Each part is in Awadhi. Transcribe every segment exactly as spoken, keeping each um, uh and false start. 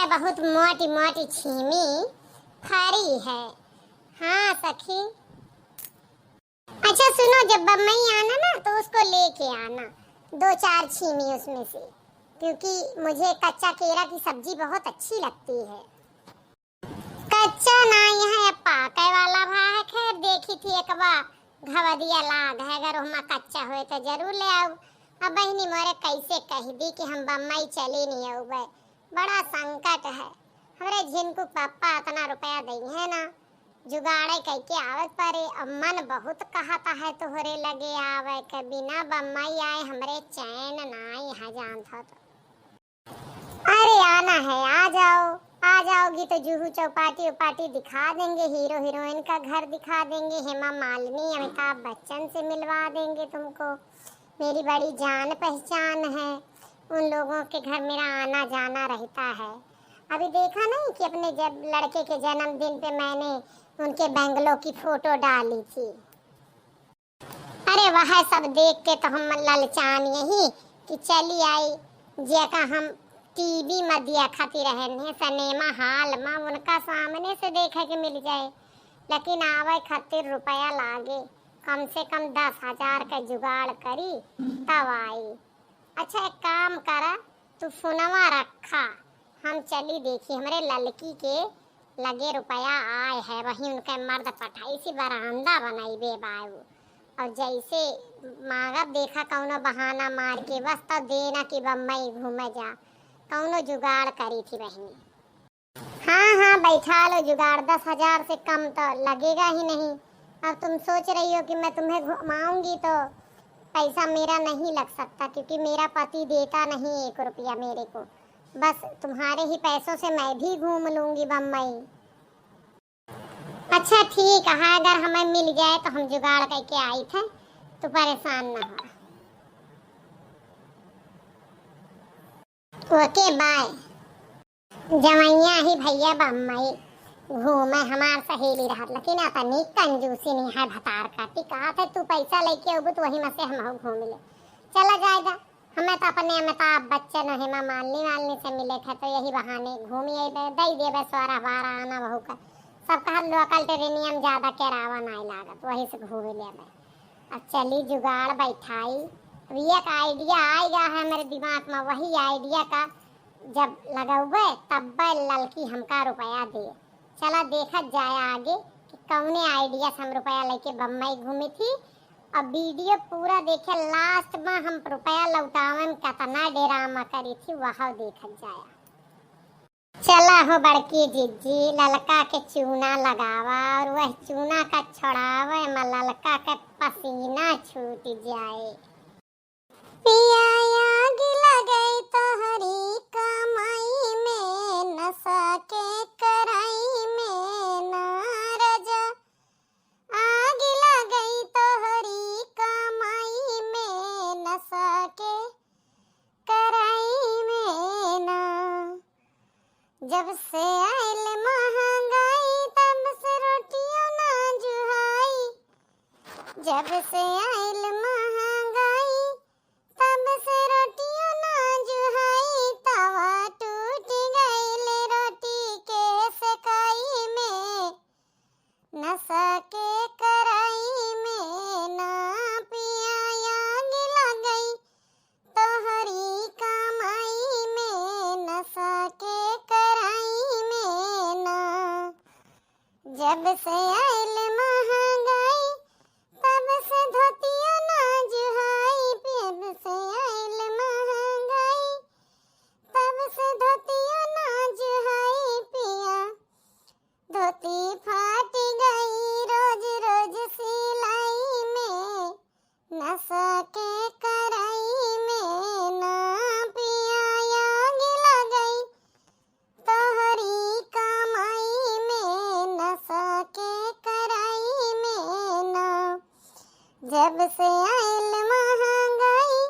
बहुत मोटी मोटी छीमी फरी है। हाँ सखी। अच्छा सुनो, जब बम्बई आना ना तो उसको लेके आना दो चार छीमी उसमें से, क्योंकि मुझे कच्चा केरा की सब्जी बहुत अच्छी लगती है। कच्चा नाई है, पाके वाला भा है। खैर, देखी थी एक बार घवदिया लाग है, अगर ओहमा कच्चा होए तो जरूर ले आऊ। अब बहिनी मोरे कैसे कह दी कि हम बम्बई चली नहीं आउबे, बड़ा संकट है। हमरे झिनकू पापा इतना रुपया दई है ना, जुगाड़े कइके आवत परे। अब मन बहुत कहता है तोहरे लगे आवे के, बिना बम्बई आए हमरे चैन नाई है, जानत हो तो। अरे आना है, आ जाओ। आ जाओगी तो जुहू चौपाटी उपाटी दिखा देंगे, हीरो हीरोइन का घर दिखा देंगे, हेमा मालिनी अमिताभ बच्चन से मिलवा देंगे तुमको। मेरी बड़ी जान पहचान है, उन लोगों के घर मेरा आना जाना रहता है। अभी देखा नहीं कि अपने जब लड़के के जन्मदिन पे मैंने उनके बंगलो की फोटो डाली थी। अरे वह सब देख के तो हम ललचान यही कि चली आई, जेका हम टीवी में देखती रहन है, सिनेमा हॉल में, उनका सामने से देखे के मिल जाए। लेकिन आवे खातिर रुपया लागे, कम से कम दस हजार का जुगाड़ करी तब आई। अच्छा एक काम करा, तू फोनवा रखा, हम चली देखी हमरे ललकी के लगे रुपया आए है, वही उनके मर्द पठाई सी बरामदा बनाई बे बाबू। और जैसे मांगब देखा कौनो बहाना मार के, बस तो देना कि बम्बई घूमे जा, कौनो जुगाड़ करी थी बहिनी। हाँ हाँ बैठा लो जुगाड़, दस हजार से कम तो लगेगा ही नहीं। अब तुम सोच रही हो कि मैं तुम्हें घुमाऊंगी तो पैसा मेरा नहीं लग सकता, क्योंकि मेरा पति देता नहीं एक रुपया मेरे को। बस तुम्हारे ही पैसों से मैं भी घूम लूंगी बम्बई। अच्छा ठीक है, अगर हमें मिल जाए तो हम जुगाड़ करके आई थे, तो परेशान ना हो। ओके बाय। जवैया ही भैया बम्बई घूमे हमार सहेली रहत, लेकिन अतनी कंजूसी नहीं है भतार का। टिकात है तू पैसा लेके अबू तो वही में से हम घूम ले। चला जाएगा, हमें तो अपने अमिताभ बच्चन और हेमा मालिनी वालिनी से मिले थे, तो यही बहाने घूम अइबे, दई देबे सोरह बारह आना बहू का। सब कहा लोकल ट्रेनियम ज्यादा किरावा नाई लागत, वही से घूम लेबे। अब चली जुगाड़ बैठाई। अब एक आइडिया आएगा है मेरे दिमाग में, वही आइडिया का जब लगौबे तब्बे ललकी हमका रुपया दे। चला देखत जाए आगे कि कौने आइडिया से हम रुपया लेके बम्बई घूमी थी। अब वीडियो पूरा देखे, लास्ट में हम रुपया लौटावे में कितना ड्रामा करी थी, वह देखत जाए। चला हो बड़की जिज्जी, ललका के चूना लगावा और वह चूना का छोड़ावे में ललका के पसीना छूट जाए। पिया आग लगई तोहरी कमाई में, नशा के कराई में ना राजा। आग लगई तोहरी कमाई में, नशा के कराई में ना। जब से आइल महंगाई, तब से रोटियों ना जुहाई। जब से आइल महंगाई, तब से रोटियों ना जुहाई। तवा टूट गइल रोटी के सेकाई में। नशा के कराई में ना पिया आग लगई, तोहरी कमाई में नशा के कराई में ना। जब से आइल महंगाई, तब से धोतिया ना जुहाई, जब से आइल महंगाई, तब से धोतिया ना जुहाई पिया। धोती फाट गई रोज रोज सिलाई में, नशा के कराई में ना पिया आग लगई, तोहरी कमाई में नशा के कराई में ना। जब से आइल महंगाई,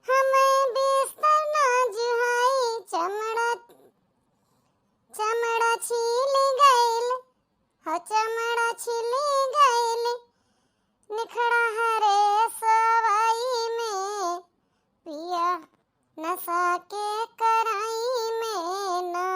हमें बिस्तर ना जुहाई, चमड़ा चमड़ा छिल गइल, हो चमड़ा छिल गइल, निखड़ा हरे सवाई में पिया नशा के कराई में ना।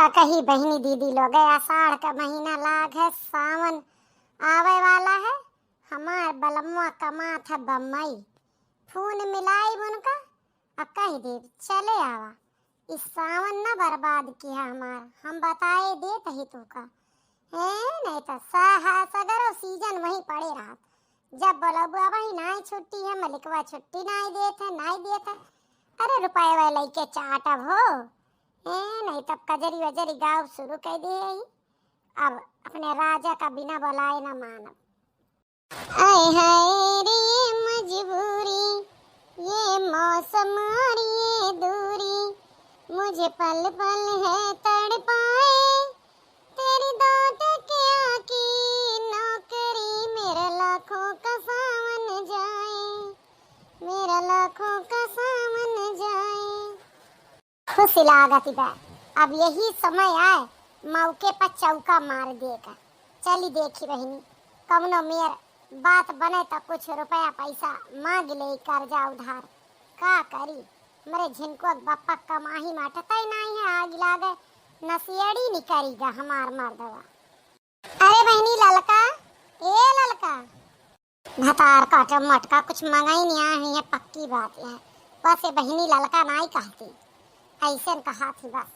कही बहिनी दीदी लोग, आषाढ़ का महीना लाग है, सावन आवे वाला है, हमार बलमुआ कमात है बम्बई, फोन मिलाई उनका, अब कह दे चले आवा, इस सावन न बर्बाद किया हमार, हम बताए देत ही तू का। हैं, नहीं तो सहा-, सगरो सीजन वहीं पड़े रहत। जब बोलबू, "अबही नाई छुट्टी है, मलिकवा छुट्टी नाई देत है, नाई देत है।" अरे रुपये लइके चाटब हो। हैं, नहीं तब कजरी वजरी गाँव शुरू कर दे ही। अब अपने राजा का बिना बुलाए ना मानब। आय हाय रे मजबूरी, ये मौसम और ये दूरी, मुझे पल पल है तड़पाए। तेरी दो टकिया की नौकरी, मेरा लाखों का सावन जाए, मेरा लाखों का सावन जाए। खुशी लागत बा, अब यही समय आए मौके पर चौका मार दे का। चली देखी बहिनी, कवनो मेर बात बने त कुछ रुपया पैसा मांग ले, कर्जा उधार। का करी, हमरे झिनको के बप्पा कमाही माटतै नाई है, आग लागे नसियड़ी निकरी गा हमार मर्दवा। अरे बहिनी ललका, ए ललका। भतार काटे मटका कुछ मंगाई नहीं आए हुई है, पक्की बात है। बस ये बहिनी ललका नाई कहती, ऐसे न कहा थी बस।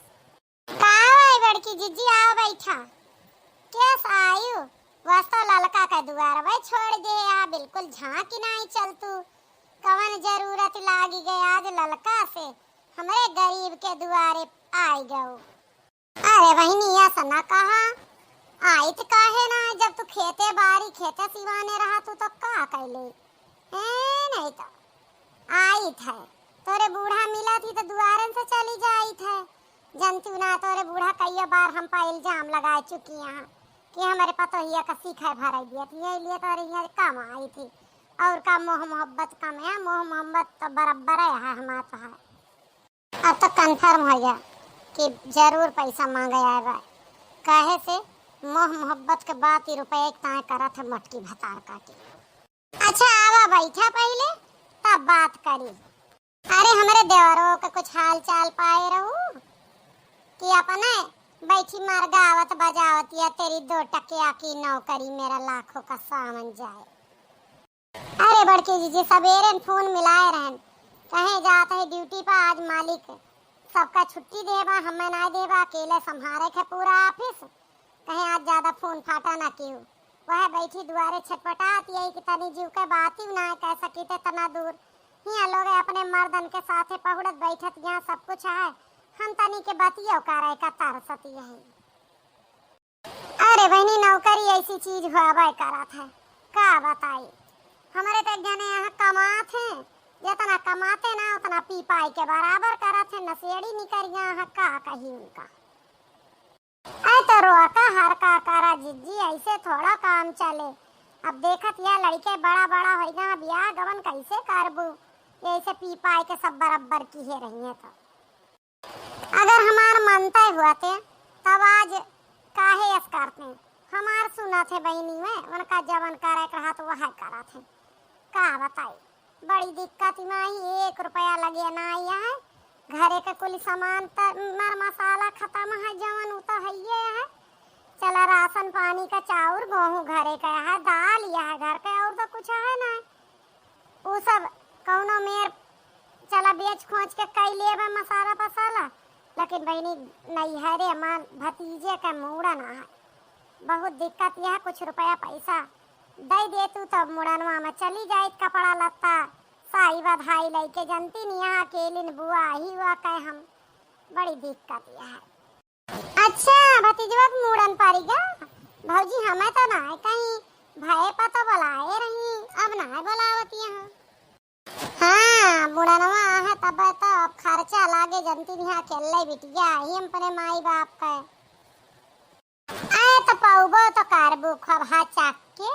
का भाई बड़की जिज्जी, आओ बैठा। कैस आयु? बस तो ललका का दुआर भाई छोड़ दे, यहाँ बिल्कुल झांकी नाई चल तू। कवन जरूरत लागी गए आज ललका से, हमरे गरीब के दुआरे आई गऊ। अरे बहिनी, ऐसा ना कहा, आइत काहे ना, जब तू खेते बारी खेते सिवाने रहा तू तो का कैले? ए, नहीं तो आइत है, तोरे बूढ़ा मिला थी तो दुआरन से चली जाइत है। जनती ना तोरे बूढ़ा कई बार हम पर इल्जाम लगाए चुकी हैं कि हमरे पतोहिया का सीखा भराई दिया थी, यही लिए तोरे यहाँ कम आई थी। और का मोह मोहब्बत कम है, मोह मोहब्बत तो बराबर है, है हमार तो है। अब तो confirm हो गया कि जरूर पैसा मांगे आए बा, काहे से मोह मोहब्बत के बात ही रुपये के ताए करत है मोटकी भतार काटी। अच्छा आवा बैठा पहिले, तब बात करी। अरे हमरे देवरो के कुछ हाल चाल पाए रहू कि अपने बैठी मार गावत बजावत या तेरी दो टकिया की नौकरी मेरा लाखों का सावन जाए। अरे बड़की जीजी, सबेरे न फोन मिलाए रहन, कहे जात है ड्यूटी पर, आज मालिक सबका छुट्टी देबा, हमें ना देबा, अकेले संभारे के पूरा ऑफिस। कहे आज ज्यादा फोन फाटा ना कियो, वह बैठी दुआरे छटपटात यही कि तनी जीव के बात ही ना कह सकी थे तना दूर। हियाँ लोग अपने मर्दन के साथे पहुड़त बैठत यहाँ सब कुछ है, हम तनी के बतियो करे का तरसत यही। अरे बहिनी, नौकरी ऐसी चीज हुआ करत है, का बताई। हमरे तो एक जने यहाँ कमात हैं, जितना कमाते ना उतना पी पाई के बराबर करत हैं, नशेड़ी निकरिया हैं, का कही उनका। ऐ तो रोआ का हर का करा जिज्जी, ऐसे थोड़ा काम चले। अब देखत या लड़के बड़ा बड़ा हो गया, बियाह गवन कैसे करबू, ऐसे पी पाई के सब बराबर किहे रही हैं तो। अगर हमार मनते हुआ थे, तब आज काहे यस करते? हमार सुना थे बहिनी में, उनका जवन करे के रहा तो वह करा थे। का बताई, बड़ी दिक्कत में ही, एक रुपया लगे ना आया है। घरे के कुल सामान त मर मसाला खत्म है, जवन उ तो हइये है। चला राशन पानी का चाउर, गेहूं घरे का है, दाल यह है घर के, और तो कुछ है ना। उ सब कौनो मेर चला बेच खोंच के कई लेबे मसाला पसाला, लेकिन बहिनी नैहरे हमार भतीजे के मूड़न है, बहुत दिक्कत यह, कुछ रुपया पैसा दे दे तू तब मुड़नवा में चली जाइत कपड़ा लत्ता साई बधाई लइके, जनती नहीं यहाँ अकेलिन बुआ ही हुआ कहे हम, बड़ी दिक्कत यह है। अच्छा, भतीजवा के मूड़न पारी गा? भौजी, हमें तो ना है कहीं भये पर तो बुलाए रही, अब ना है बुलावत यहाँ। हाँ, मूड़नवा है तब तो अब खर्चा लागे, जनती नहीं अकेले बिटिया ही अपने माई बाप का। आए तो पौबो तो करबू खूब हचक के।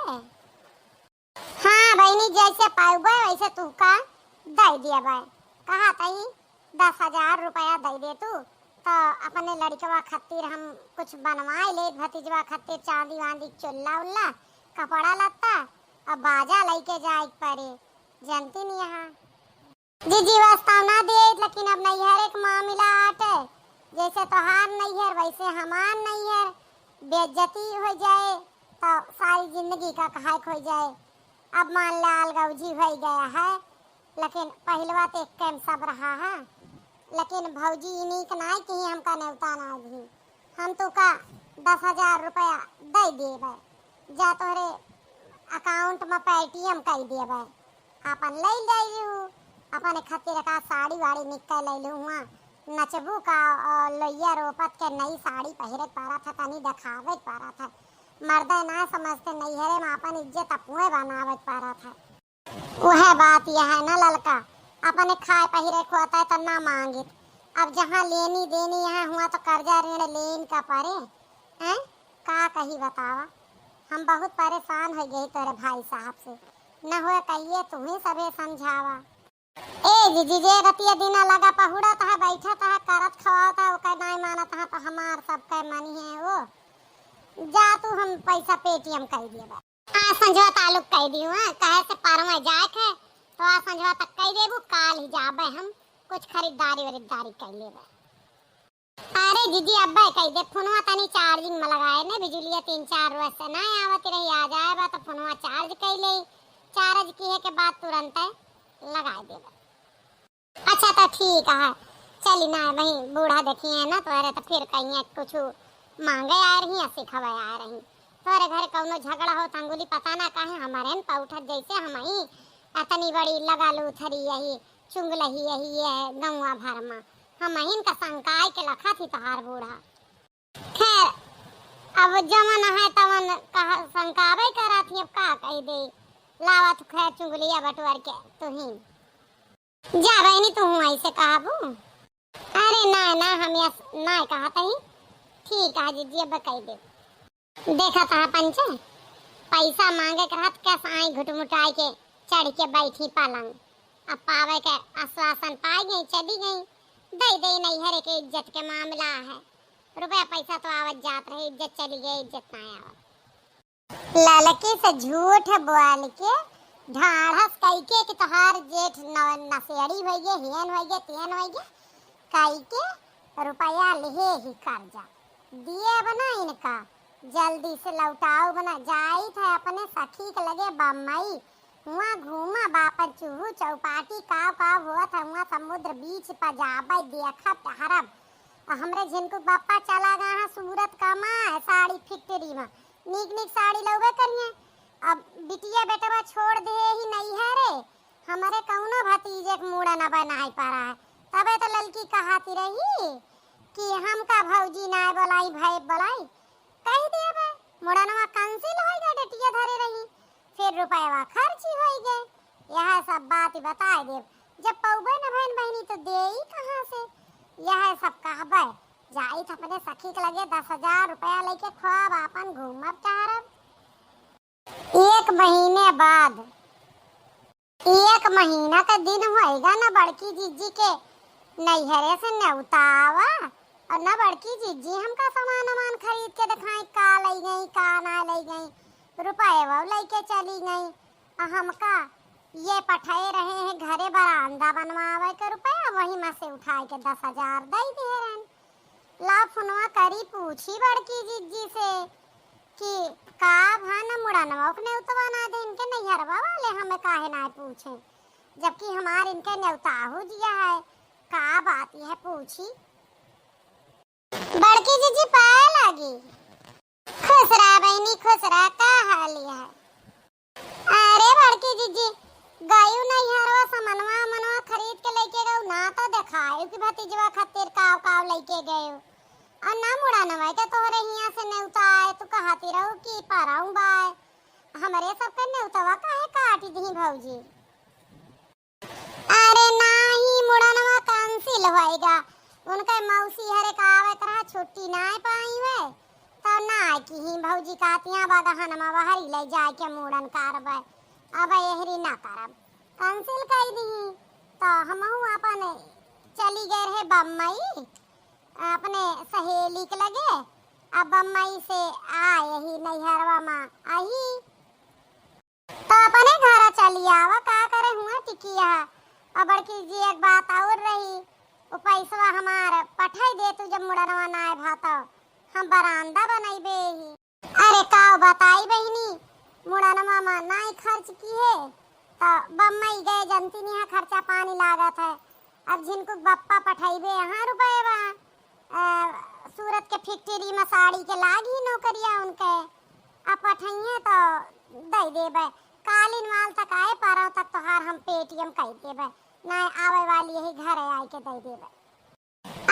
हाँ बहिनी, जैसे पाउबे वैसे तू का दे दिया बा। कहा तई दस हजार रुपया दे दे तू, तो अपने लड़कवा खातिर हम कुछ बनवाए ले, भतीजवा खातिर चांदी वांदी, चुल्ला उल्ला, कपड़ा लत्ता, और बाजा लेके जाए के पड़े, जनती नहीं यहाँ। जीजी वास्ता ना दिए, लेकिन अब नैहरे के मामला आटे, जैसे तोहार नैहर वैसे हमार नैहर, बेइज्जती होइ जाए तो सारी जिंदगी का कहाइक होइ जाए। अब मान ले अलगौजी होइ गया है, लेकिन पहिलवा तो एक कैम सब रहा है। लेकिन भौजी ई नीक नाई कि हमका नेवता ना दी। हम तुका दस हजार रुपया दइ देबे, जा तोहरे account में Paytm कइ देबे, आपन लइ लेइहू, अपने खातिर का साड़ी वाड़ी निकाल लइहू हुआ, नचबू का और लोइया रोपत के नई साड़ी पहिरे के पारत है, तनी देखावे के पारत है। मर्दे ना समझते, नैहरे में आपन इज्जत अपुए बनावे के पारत है। उहे बात यह है ना ललका, अपने खाए पहिरे खोता है तो ना मांगित। अब जहाँ लेनी देनी है हुआ तो कर्जा ऋण लेन का परे, हैं? का कही बतावा, हम बहुत परेशान होइ गए तोरे भाई साहब से। न होए कहिए तू ही सबे समझावा। ए जीजी, जे रतिया दिना लगा पहुड़त है, बैठत है, करत खवात है, ओकर नाई मानत है तो हमार सबके मनी है वो। जा तू, हम पैसा Paytm कइ दिए बा। आज संझवा तालुक कइ दियो, हाँ, कहे से परवा जाए के, तो आज संझवा तक कइ देबू, काल ही जाबे हम, कुछ खरीदारी वरीदारी कइ लेबे। अरे जीजी, अब्बे कइ दे, फोनवा तनी charging में लगाए ने, बिजुलिया तीन चार रोज से ना आवत रही, आ जाए बा तो फोनवा charge कइ ले, charge किहे के बाद तुरंत लगाए देबे। अच्छा तो ठीक है, चली ना वही बूढ़ा देखी है ना तोहरे तो फिर कहिए कुछ मांगे आ रही है, सिखावे आ रही। तोहरे घर कौनो झगड़ा हो तो अंगुली पता ना काहे हमारे न पा उठत, जैसे हम ही अतनी बड़ी लगा लूथरी यही चुंगलही यही ये गौवा भर में हम ही इनका संकाय के लखा थी तोहार बूढ़ा। खैर, अब जवन है तवन कहा संकावे करा थी, अब का कह दे, लावा तू खैर चुंगलिया बटुअर के तुही। जा बहनी, तू हूँ ऐसे कहबू? अरे ना ना, हम यस ना कहत ही। ठीक है जीजी, अब कह दे। देखा था पंचे, पैसा मांगे के रहत कस आई घुटमुटाई के चढ़ के बैठी पलंग। अब पावे के आश्वासन पाई गई, चली गई। दे दे नैहरे के इज्जत के मामला है। रुपया पैसा तो आवत जात रहे, इज्जत चली गई, इज्जत ना आवत। ललकी से झूठ बोल के, ढाढ़स कइके कि तोहार जेठ न-, नशेड़ी होइगे, हेन होइगे, तेन होइगे, कइके रुपया लिहे ही कर्जा। दिए बना इनका, जल्दी से लौटाओ बना। जाइत है अपने सखी के लगे बम्बई, हुआं घूमा बापन चूहू चौपाटी काव काव होत है, हुआं समुद्र बीच पर जाबे देखब टहरब। आ हमरे झिनकू बापा चला गया है सूरत कमाए साड़ी factory में, नीक नीक साड़ी लउबे करिए। अब बिटिया बेटवा छोड़ दे ही नैहरे, हमरे कौनो भतीजे के मूड़ा न बनाए पारा है। तबे तो ललकी कहाती रही कि हमका भौजी ना बोलाई, भाई बोलाई, कह देबे, मुड़नवा cancel होई गए, डटिया धरे रही, फिर रुपयवा खर्ची होई गए। यह सब बात बताए देब, जब पौबे न भइन बहिनी तो देई कहाँ से? यह सब कहबे, जाइत अपने सखी के लगे दस हजार रुपया लेके खोब, आपन घूमब टहरब। एक महीने बाद, एक महीना का दिन होएगा ना बड़की जीजी के नैहरे से नेवतावा, और ना बड़की जीजी हमका सामान वामान खरीद के दिखाई, का लई गई, का ना लई गई, रुपये वो लेके चली गई। आ हमका ये पठाए रहे हैं घरे बरामदा बनवावे के रुपया, वही में से उठाए के दस हजार दे दिए रहन। ला फोनवा करी पूछी बड़की जीजी से कि का भा न मुड़नवा के नेवतवा ना दे, इनके नैहरवा वाले हमें काहे ना पूछे, जबकि हमार इनके नेवताहू जिया है, का बात यह पूछी। बड़की जीजी पाए लागी। खुश रहा बहनी, खुश रहा, का हाल है? अरे बड़की जीजी, गयू नैहरवा समनवा मनवा खरीद के लेके गऊ ना, तो देखायू कि भतीजवा खातिर काव काव लेके गयू। और ना मुड़नवा के तोहरे हिया से नेवता आए, तू कहती रहू कि परऊ बाय, हमरे सबके नेवतवा काहे काटी दी भौजी? अरे नाही, मुड़नवा cancel होएगा। उनके मौसी हरे का आवत रहा, छुट्टी ना पाई हुए, तो ना की ही भौजी कहतियाँ बगहन में बहरी ले जाए के मुड़न करबे, अब एहरी ना करब, cancel कर दी। तो हमहू अपन चली गए रहे बम्बई अपने सहेली के लगे, अब बम्बई से आए ही नैहरवा में आई। तो अपने घर चली आवा, का करे हुआ टिकिया। और बड़की जी एक बात और रही उ पैसवा हमार पठाई दे तू, जब मुड़नवा नाय भा तो हम बरामदा बनइबे ही। अरे का बताई बहिनी, मुड़नवा मा नाय खर्च किहे, त बम्बई गए, जनती नहीं है खर्चा पानी लागत है। अब झिनकू बप्पा पठइबे यहाँ रुपयवा, अ, सूरत के फैक्ट्री मा साड़ी के लागी नौकरिया उनके, अब पठइहे तो दइ देबे। कालिन वाल तक आए, परव तक तोहार हम पेटीएम कइ देबे, नाय आवे वाली यही घरे आइ के दइ देबे।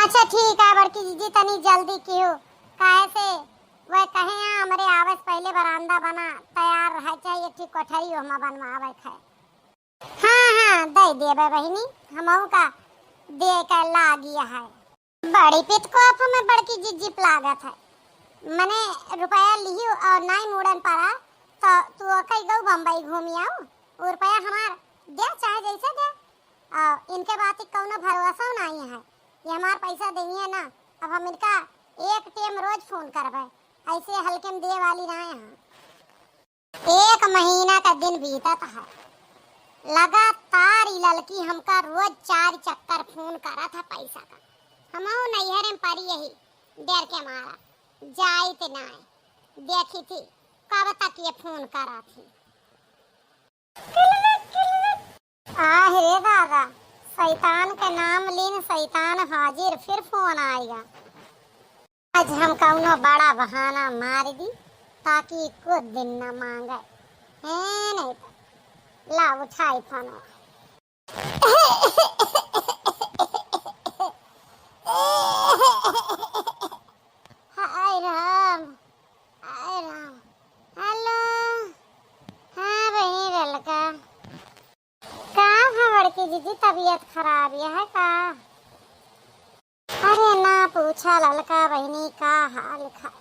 अच्छा ठीक है बड़की जीजी, तनी जल्दी किहो, काहे से वह कहे हैं, हमरे आवे से पहिले बरामदा बना तैयार रहे, चाहे एक ठे कोठरी ओहमा बनवावे के है। हाँ, हाँ, दइ देबे बहिनी, हमहू का दे के लागी है। बड़ी पित को आप हमें बड़की जीजी लागत है, मने रुपया लिही और नाई मुड़न पड़ा, तो तू कई गऊ बम्बई घूमी आऊ, वो रुपया हमार दे, चाहे जैसे दे। आ, इनके बात ही कौनो भरोसा नहीं है, ये हमार पैसा देइहे ना। अब हम इनका एक टेम रोज फोन करबे, ऐसे हल्के में दे वाली ना है। एक महीना का दिन बीतत है, लगातार ई ललकी हमका रोज चार चक्कर फोन करत है पैसा का। हमहू नैहरे में पड़ी यही डर के मारा, जाइत नाय। देखी थी कब तक ये फोन करत ही। आह रे दादा, शैतान के नाम लीन, शैतान हाजिर, फिर फोन आएगा। आज हम कौनो बड़ा बहाना मार दी, ताकि कुछ दिन न मांगे। हैं, नहीं तो ला उठाई फोन। हाय राम, हाय राम। हेलो, हाँ बहिनी ललका, का है बड़की जीजी, तबीयत खराब यह है का? अरे ना पूछा ललका बहिनी, का हाल खा,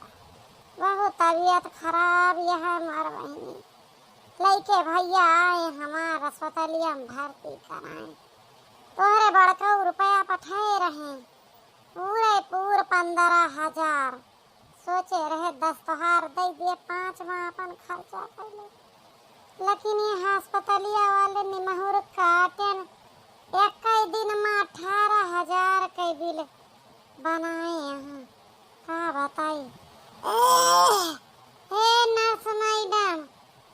बहुत तबीयत खराब यह है हमार बहिनी। लइके भैया आए हमार अस्पतालिया में भर्ती कराए, तोहरे बड़कऊ रुपया पठाए रहे, पूरे पूर पन्द्रह हजार। सोचे रहे दस तोहार दइ दिए, पाँच मा अपन खर्चा कइले, लेकिन ये अस्पतालिया वाले निमहुर काटेन, एक ही दिन मा अठारह हजार के बिल बनाए यहाँ। का बताई? ए, ए नर्स मैडम,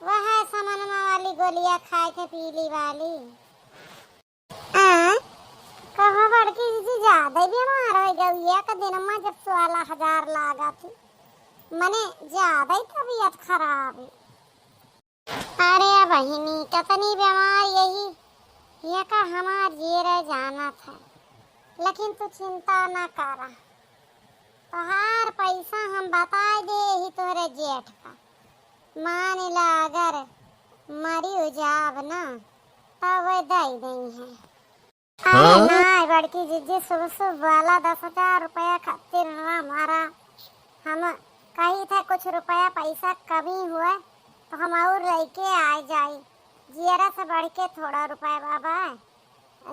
वह समनमा वाली गोलिया खाए थे, पीली वाली। आ, कहो बड़की जीजी, ज्यादा ही बीमार होइ गई, एक दिन मा जब सोलह हजार लागा थी, मने ज्यादा ही तबीयत खराब है। अरे बहिनी, कतनी बीमार यही, ये का हमार जियरे जानत है, लेकिन तू चिंता ना करा, तोहार पैसा हम बताए दे ही तोहरे जेठ का। मान ला अगर मरी जाब ना, तब वे दइ दइहे। अरे हाँ? ना, बड़की जीजी, शुभ शुभ वाला दस हजार रुपया खातिर ना हमारा, हम कही थे कुछ रुपया पैसा कमी हुए तो हम और लइके आ जाई। जियरा से बढ़ के थोड़ा रुपया बाबा,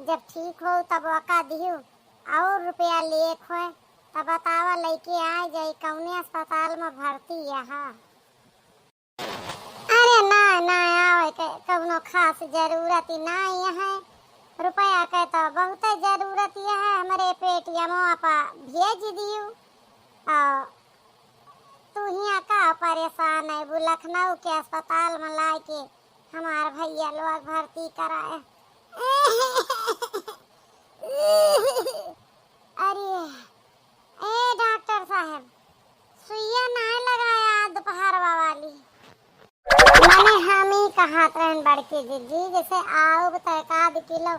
जब ठीक हो तब ओका दिहू, और रुपया लेक होए तब बतावा, लइके आ जाई। कौने अस्पताल में भर्ती यहाँ? अरे ना, ना आवे के कौनो खास जरूरत ही ना है, रुपया के तो बहुत जरूरत ही है, हमरे पेटीएमवा पा भेज दियो। आ, तू हियाँ का परेशान है, वो लखनऊ के अस्पताल में लाए के हमार भैया लोग भर्ती कराए। अरे, ए डॉक्टर साहब, सुइया नाय लगाया दोपहरवा वाली। मने हम ही कहत रहन बड़की जीजी, जैसे आउब तो एक आध किलो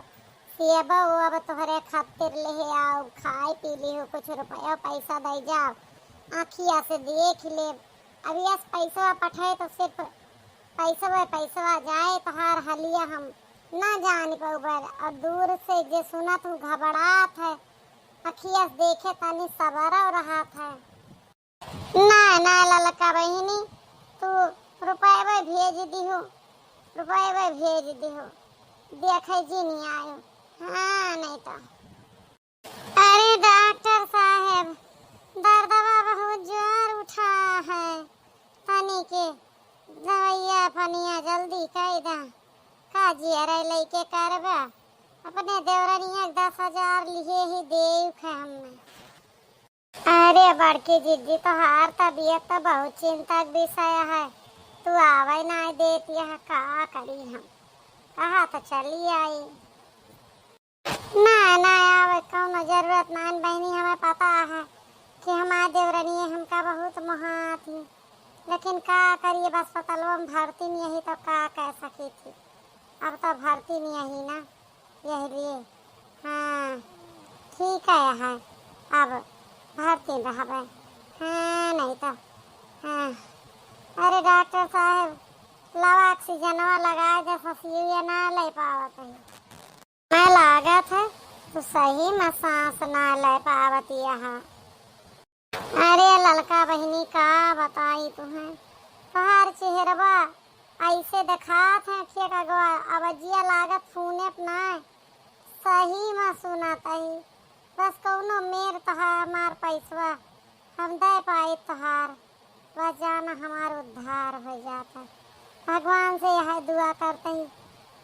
सेबो अब तोहरे खातिर लेहे आउब, खाए पी लिहो, कुछ रुपया पैसा दे जाओ, आँखिया से देख लेब। अब यस पैसवा पठे तो सिर्फ पैसवा पैसवा जाए, तोहार हलिया हम ना जान पउबे। और दूर से जे सुनत हूँ घबरात है, अखिया से देखे तनी सबरो रहत है। ना, ना ललका बहिनी, तू रुपयवे भेज दिहो, रुपयवे भेज दिहो, देखे जी नहीं आयो। हाँ, नहीं तो। अरे डॉक्टर साहेब, दर्दवा बहुत जोर उठा है, तनी के दवैया पनिया जल्दी कई दा। का जियरे लइके करबा? अपने देवरनिया के दस हजार लिहे ही देव खे हमें। अरे बड़की जिज्जी, तोहार तबीयत तो बहुत चिंता के विषय है। तू आवे ना देती है, का करी हम? कहा तो चली आई। ना, ना आवे, कौनो जरूरत ना है बहिनी, हमें पता है कि हमार देवरनिया हमका बहुत मोहात ही, लेकिन का करिए, अस्पतालवा में भर्ती नहीं यही तो का कह सकी थी। अब तो भर्ती नहीं यही ना, यही लिए। हाँ, ठीक है, है अब भर्ती रहबे। हाँ, नहीं तो। हाँ, अरे डॉक्टर साहब, लावा ऑक्सीजनवा लगाए दे, ससिया ना ले पावत है। मैं लागत है तू सही में सांस ना ले पावत यहाँ। अरे ललका बहिनी, का बताई तुहें, तोहार चेहरवा ऐसे देखात है, अखिया का गवा, अब जिया लागत फूने अपना। सही में सुनत ही, बस कौनो मेर तोहार हमार पैसवा हम दे पाए तोहार, बस जाना हमार उद्धार हो जाता। भगवान से यह दुआ करते ही,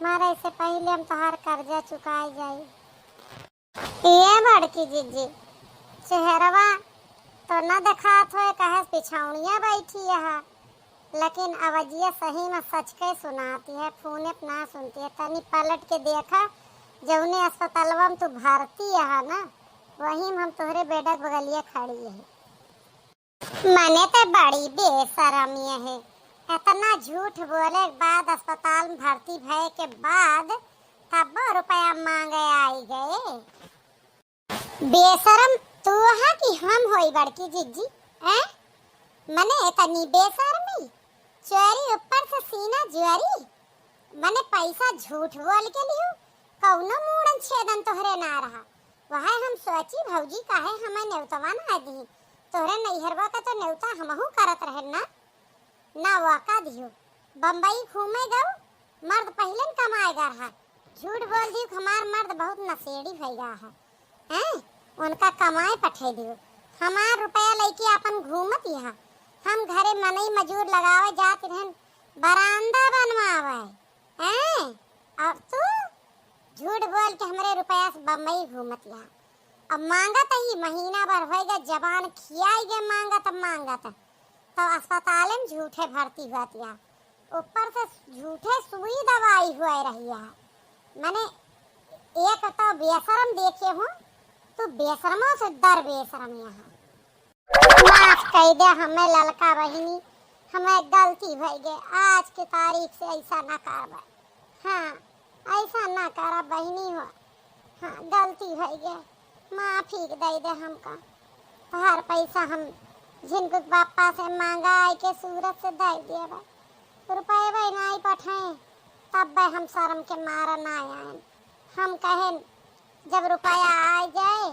मरे से पहले हम तोहार कर्जा चुकाई जाई। ये बड़की जिज्जी, चेहरवा तो न देखात होए, कहे पिछौनिया बैठी है, लेकिन अवजिया सही में सच के सुनाती है, फूने पे ना सुनती है। तनी पलट के देखा, जौने अस्पतालवा में तू भर्ती है ना, वही में हम तोहरे बेडक बगलिया खड़ी है। मने तो बड़ी बेशरम ये है, इतना झूठ बोले के बाद, अस्पताल में भर्ती भय के बाद तब्बो रुपया मांगे आई गए। बेशरम तू है कि हम होई बड़की जिज्जी, हैं? मने इतनी बेशरमी, चोरी ऊपर से सीना जोरी, मने पैसा झूठ बोल के लियो, कौनो मूड़न छेदन तोहरे ना रहा। वह हम सोची भौजी काहे हमें नेवतवा ना दी, तोहरे नैहरवा का तो नेवता हमहू करत रहे ना। ना वाका दियो। बम्बई घूमे गऊ, मर्द पहिलेन कमाए गा रहा। झूठ बोल दियो कि हमार मर्द बहुत नशेड़ी भई गा है। हैं? उनका कमाए पठे दियो। हमार रुपया लइके आपन घूमत यहाँ। हम घरे मनई मजूर लगावे जात रहन, बरामदा बनवावे। हैं? अब तू झूठ बोल के हमरे रुपया से बम्बई घूमत यहाँ। अब मांगत ही महीना भर होइगा, जबान खियाई गे मांगत मांगत। तो अस्पताल में झूठे भर्ती हुआ तिया, ऊपर से झूठे सुई दवाई हुआ रही है। मने एक तो बेशरम देखे हूँ, तू बेशरमों से दर बेशरम यहाँ। माफ कई दे हमें ललका बहिनी, हमें गलती भई गे, आज के तारीख से ऐसा ना करबे। हाँ, ऐसा ना करब बहिनी हो। हाँ, गलती भई गे, माफी दे दे हमका। तोहार पैसा हम झिनकुक बापा से मांगा आई के सूरत से दे देबे। रुपये नहीं पठाए, तब हम शर्म के मारा ना आए। हम कहें जब रुपया आ जाए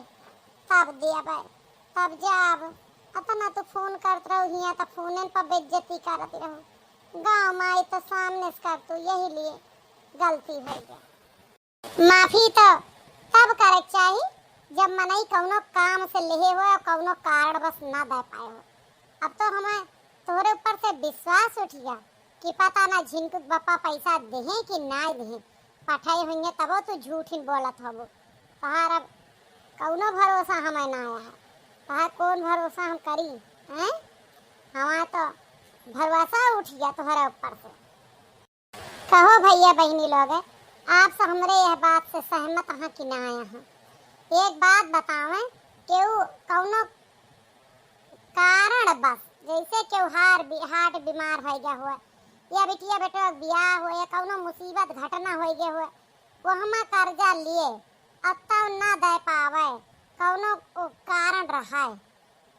तब देबे, तब जाब। अतना तू फोन करत रहो हिया, त फोनन पर बेइज्जती करत रहो। गाँव में आई तो सामने से कर तू, यही लिए गलती हो गया। माफी तो तब करे के चाही जब मनई कौनो काम से लेहे हो और कौनो कारणवश ना दे पाए हो। अब तो हमें तोहरे ऊपर से विश्वास उठ गया कि पता ना झिनकुक बप्पा पैसा देहे कि ना देहे, पठाए होइए तबो तू झूठिन बोलत हबो। तोहार अब कौनो भरोसा हमें ना आया है, तोहार कौन भरोसा हम करी, हैं? हमार तो भरोसा उठ गया तोहरे ऊपर से। कहो भैया बहिनी लोग, आप सब हमरे यह बात से सहमत हैं कि ना आया हैं? एक बात बतावें, केहू कौनो कारण बस, जैसे केहू हार बी-, हार्ट बीमार हो गया हुआ, या बिटिया बेटो के बियाह हुआ, या कौनो मुसीबत घटना हो गया हुआ, वो हमा कर्जा लिए, अब तब ना दे पावे, कौनो कारण रहा है,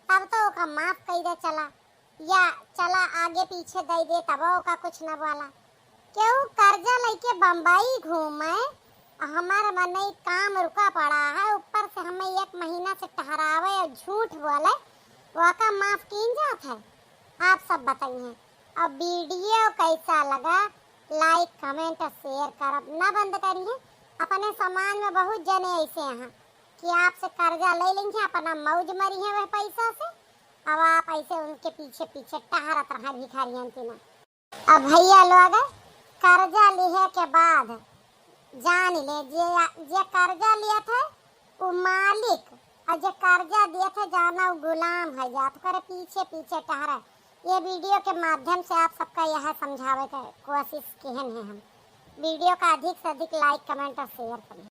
तब तो ओका माफ कई दे चला, या चला आगे पीछे दे दे, तब ओका कुछ न बोला। केहू कर्जा लेके बम्बई घूमे, हमार मनई काम रुका पड़ा है, ऊपर से हमें एक महीना से टहरावे और झूठ बोले, ओका माफ कीन जात है? आप सब बताइए। और वीडियो कैसा लगा, लाइक, कमेंट और शेयर करब ना बंद करिए। अपने समाज में बहुत जने ऐसे हैं कि आपसे कर्जा ले लेंगे, अपना मौज मरी है वह पैसा से, अब आप ऐसे उनके पीछे पीछे टहरत रहे भिखारियन की ना। अब भैया लोग, कर्जा लिहे के बाद जान ले, जे, जे कर्जा लियत है, उ मालिक, और जे कर्जा दियत है, जाना उ गुलाम है, जात करे पीछे पीछे टहरे। ये वीडियो के माध्यम से आप सबका यह समझावे के कोशिश किहन है हम। वीडियो का अधिक से अधिक like, comment और share करें।